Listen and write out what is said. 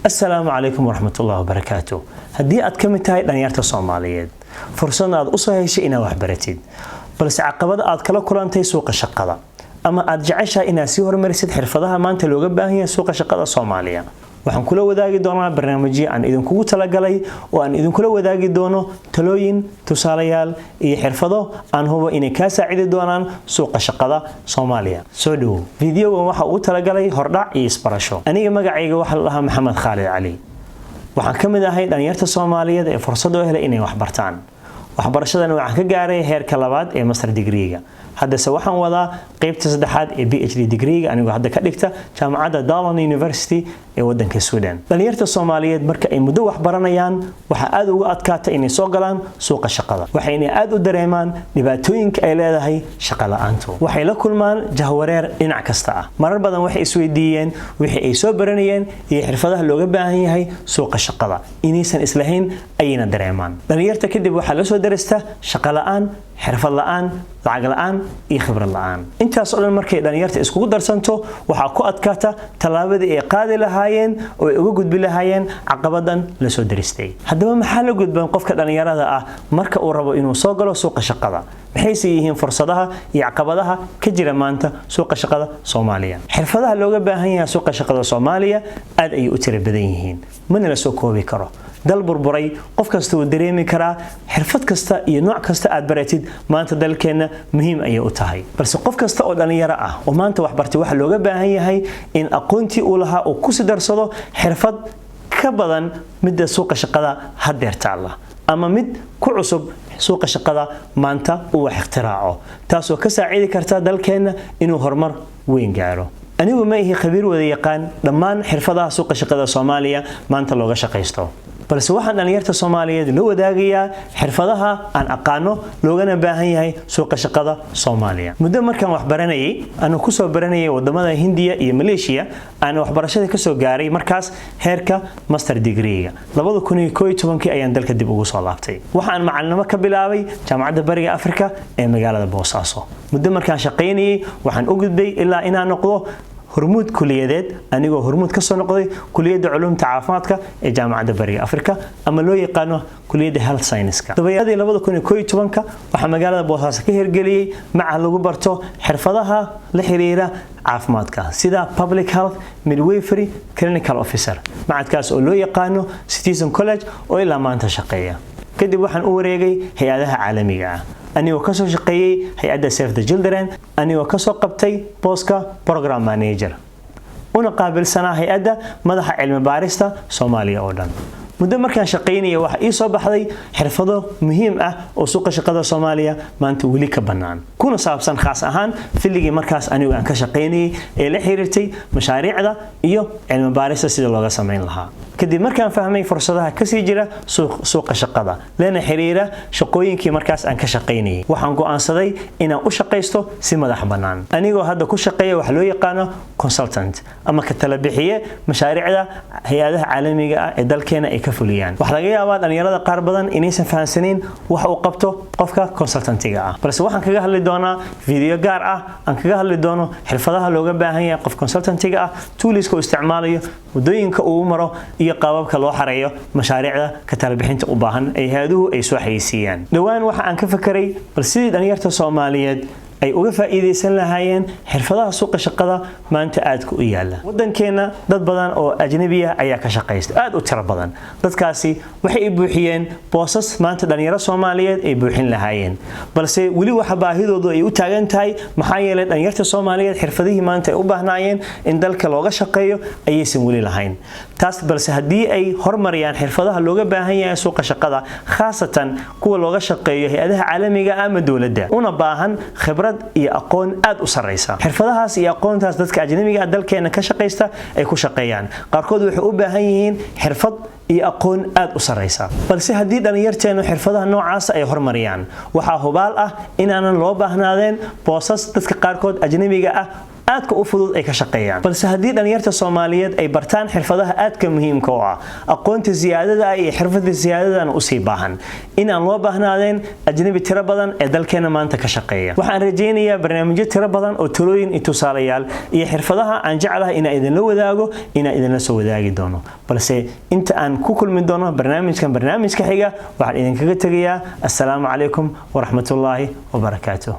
Asalaamu calaykum waraxmatullahi wabarakaatu. Haddii aad ka mid tahay dhalinyarta Soomaaliyeed, fursadna aad usoo heshay inaad waxbaratid, balse caqabada aad kala kulantay suuqa shaqada, ama aad jeceshahay inaad sii horumarisid xirfadaha maanta looga baahan yahay suuqa shaqada Soomaaliya, waxaan kula wadaagi doonaa barnaamijyo aan idinkugu talagalay oo aan idinkula wadaagi doono talooyin, tusaalayaal iyo xirfado aan hubo inay kaa saacidi doonaan suuqa shaqada Soomaaliya. Soo dhowow. Videogan waxa ugu talagalay hordhac iyo isbarasho. Aniga magacayga waxaa la dhahaa Maxamed Khaalid Cali. Waxaan ka mid ahay dhalinyarta Soomaaliyeed ee fursad u helay inay waxbartaan. Waxbarashadan waxaan ka gaaray heerka labaad ee master degreega. Haddase waxaan wadaa qeybta saddexaad ee PhD degreega, anigoo hadda ka dhigta jaamacadda Dalarna University ee wadanka Sweden. Dhalinyarta Soomaaliyeed marka ay muddo wax baranayaan, waxaa aad uga adkaata inay soo galaan suuqa shaqada, waxayna aad u dareemaan dhibaatooyinka ay leedahay shaqa la-aantu. Waxay la kulmaan jahwareer dhinac kasta ah. Marar badan waxay isweydiiyeen wixii ay soo baranayeen iyo xirfadaha looga baahan yahay suuqa shaqada inaysan islahayn ayayna dareemaan dhalinyarta. Kadib waxaa la soo darista shaqa la-aan, xirfad la-aan, lacag la-aan iyo khibrad la-aan. Intaas oo dhan markay dhalinyarta iskugu darsanto, waxaa ku adkaata tallaabadii ay qaadi lahaayeen oo ay uga gudbi lahaayeen caqabadan la soo daristay. Haddaba, maxaa la gudban qofka dhalinyarada ah marka uu rabo inuu soo galo suuqa shaqada? Maxayse yihiin fursadaha iyo caqabadaha ka jira maanta suuqa shaqada Soomaaliya? Xirfadaha looga baahan yahay suuqa shaqada Soomaaliya aad ayay u tiro badan yihiin, mana la soo koobi karo. Dal burburay, qof kasta wuu dareemi karaa. Xirfad kasta iyo nooc kasta aad baratid maanta dalkeenna muhiim ayay u tahay. Balse qof kasta oo dhalinyaro ah oo maanta wax bartay, waxaa looga baahan yahay in aqoontii uu lahaa uu kusi darsado xirfad ka badan midda suuqa shaqada haddeer taalla ama mid ku cusub suuqa shaqada maanta uu wax ikhtiraaco, taasoo ka saacidi karta dalkeenna inuu horumar weyn gaaro. Anigu ma ihi khabiir wada yaqaan dhammaan xirfadaha suuqa shaqada Soomaaliya maanta looga shaqaysto, balse waxaan dhalinyarta Soomaaliyeed la wadaagayaa xirfadaha aan aqaano loogana baahan yahay suuqa shaqada Soomaaliya. Muddo markaan wax baranayay, aan kusoo baranayay wadamada Hindiya iyo Maleeshiya, aan waxbarashada kasoo gaaray markaas heerka master degreega, 2011-kii ayaan dalka dib ugu soo laabtay. Waxaan macalinimo ka bilaabay Jaamacadda Bariga Afrika ee magaalada Boosaaso. Muddo markaan shaqaynayay, waxaan u gudbay ilaa inaan noqdo hormuud kuliyadeed, anigoo hormuud kasoo noqday kuliyadda culumta caafimaadka ee Jaamacadda Bariga Afrika, ama loo yaqaano kuliyadda health science-ka. Dabayaadii 2011-ka waxaa magaalada Boosaaso ka hirgeliyey macad lagu barto xirfadaha la xiriira caafimaadka, sida public health, midwifery, clinical officer, macadkaas oo loo yaqaano Citizen College oo ilaa maanta shaqeeya. Kadib waxaan u wareegay hay-adaha caalamiga ah, anigoo kasoo shaqeeyey hay-adda Save the Children, anigoo kasoo qabtay booska program manager, una qaabilsanaa hay-adda madaxa cilmi baarista Soomaaliya oo dhan. Muddo markaan shaqaynaya, waxaa ii soo baxday xirfado muhiim ah oo suuqa shaqada Soomaaliya maanta weli ka bannaan, kuna saabsan khaas ahaan field-igii markaas anigu aan ka shaqaynayay ee la xiriirtay mashaariicda iyo cilmi baarista sida looga samayn lahaa. Kadib markaan fahmay fursadaha kasii jira suuqa shaqada lana xiriira shaqooyinkii markaas aan ka shaqaynayay, waxaan go'aansaday inaan u shaqaysto si madax bannaan, anigoo hadda ku shaqeeya waxa loo yaqaano consultant ama ka tala bixiye mashaariicda hay-adaha caalamiga ah ee dalkeena ay ka fuliyaan. Waxaa laga yaabaa dhalinyarada qaar badan inaysan fahansanayn waxa uu qabto qofka consultantiga ah, balse waxaan kaga hadli doonaa video gaar ah aan kaga hadli doono xirfadaha looga baahan yahay qof consultantiga ah, toolska uu isticmaalayo, wadooyinka uu maro iyo qaababka loo xareeyo mashaariicda ka talabixinta u baahan ay hay-aduhu ay soo xayeysiiyaan. Dhowaan waxa aan ka fakeray bal sidii dhalinyarta Soomaaliyeed ay uga faa'iidaysan lahaayeen xirfadaha suuqa shaqada maanta aadka u yaala waddankeenna. Dad badan oo ajnabi ah ayaa ka shaqaysta, aad u tiro badan. Dadkaasi waxay buuxiyeen boosas maanta dhalinyaro Soomaaliyeed ay buuxin lahaayeen, balse weli waxa baahidoodu ay u taagan tahay, maxaa yeelay dhalinyarta Soomaaliyeed xirfadihii maanta ay u baahnaayeen in dalka looga shaqeeyo ayaysan weli lahayn taas. Balse haddii ay hormariyaan xirfadaha looga baahan yahay suuqa shaqada, khaasatan kuwa looga shaqeeyo hay-adaha caalamiga ama dowladda, una baahan khibrad iyo aqoon aad u sarreysa, xirfadahaas iyo aqoontaas dadka ajnabiga ah dalkeena ka shaqaysta ay ku shaqeeyaan, qaarkood waxay u baahan yihiin xirfad iyo aqoon aad u sarreysa. Balse haddii dhalinyarteenu xirfadaha noocaasa ay hormariyaan, waxaa hubaal ah inaanan loo baahnaadeen boosas dadka qaarkood ajnabiga ah. Aadka u fudud ay ka shaqeeyaan. Balse haddii dhalinyarta Soomaaliyeed ay bartaan xirfadaha aadka muhiimka u ah, aqoonta siyaadada ah iyo xirfada siyaadadana usii baahan, inaan loo baahnaadeen ajnabi tiro badan ee dalkeena maanta ka shaqeeya. Waxaan rajaynayaa barnaamijyo tiro badan oo talooyin iyo tusaalayaal iyo xirfadaha aan jeclahay inaan idinla wadaago inaan idinla soo wadaagi doono. Balse inta aan ku kulmi doono barnaamijkan barnaamijka xiga, waxaan idinkaga tegayaa assalaamu calaykum waraxmatullaahi wabarakaatuh.